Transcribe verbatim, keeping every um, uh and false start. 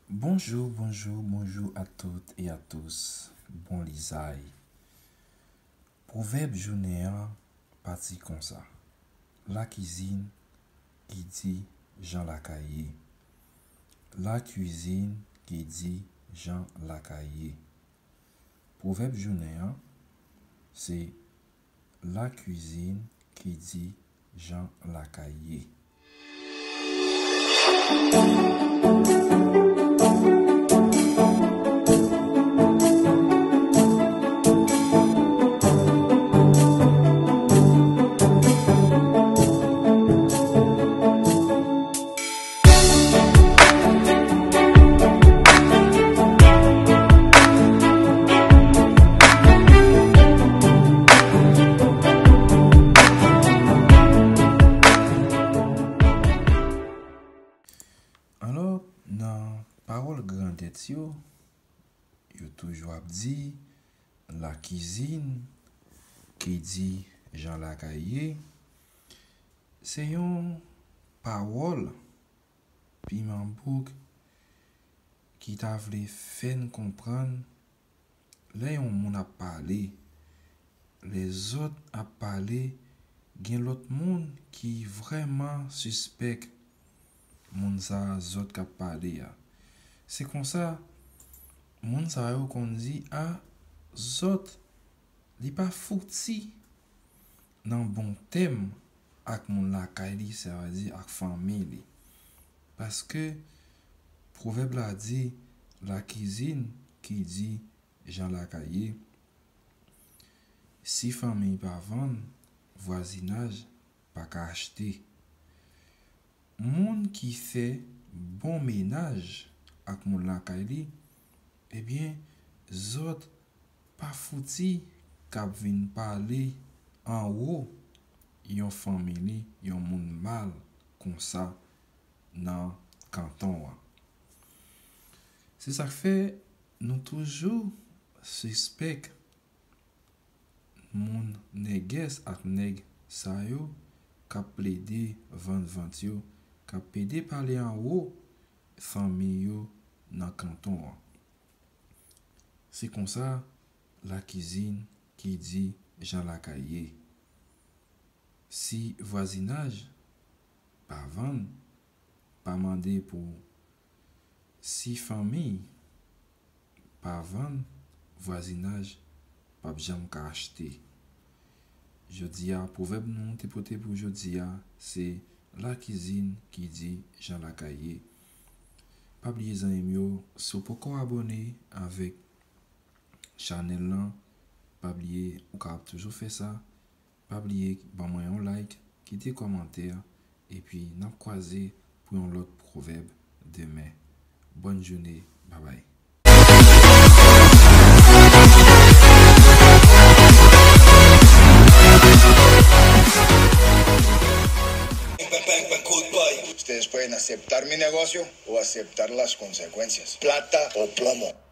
Bonjou, bonjou, bonjou a tout e a tous. Bon lizay. Pwovèb jounen an pati konsa. La cuisine qui dit jan lakay ye. La cuisine qui dit jan lakay ye. Pwovèb jounen an, se la cuisine qui dit jan lakay ye. Alò, nan pawòl grandèt yo, yo toujou ap di, la cuisine qui dit jan lakay ye, se yon pawòl piman bouk ki ta vle fè n konprann lè yon moun ap pale, lè zòt ap pale, gen lòt moun ki vrèman sispèk moun sa a zòt k ap pale a. Se konsa, moun sa yo konn di, a, zòt, li pa fouti nan bon tèm ak moun lakay li, sa vle di ak fanmi li. Paske pwovèb la di, la cuisine qui dit jan lakay ye, si fanmi pa vann, vwazinaj pa ka achte. Moun ki fè bon menaj ak moun lakay li, ebyen, zòt pa fouti k ap vin pale anwo yon fanmi li, yon moun mal konsa nan kanton an. Se sa k fè nou toujou sispèk moun nègès ak nèg sa yo k ap plede vann vant yo, k ap plede pale anwo fanmi yo nan kanton an. Se konsa, la cuisine qui dit jan lakay ye. Si vwazinaj pa vann, pa mande pou, si fanmi pa vann, vwazinaj p ap janm ka achte. Jodi a, pwovèb nou te pote pou jodi a, se la cuisine qui dit jan lakay ye. Pa bliye zanmi m yo, si w poko abòne avèk chanèl lan, pa bliye ou kapab toujou fè sa. Pa bliye ban mwen yon like, kite kòmantè, epi n ap kwaze pou yon lòt pwovèb demen. Bòn jounen, babay. ¿Ustedes pueden aceptar mi negocio o aceptar las consecuencias? Plata o plomo.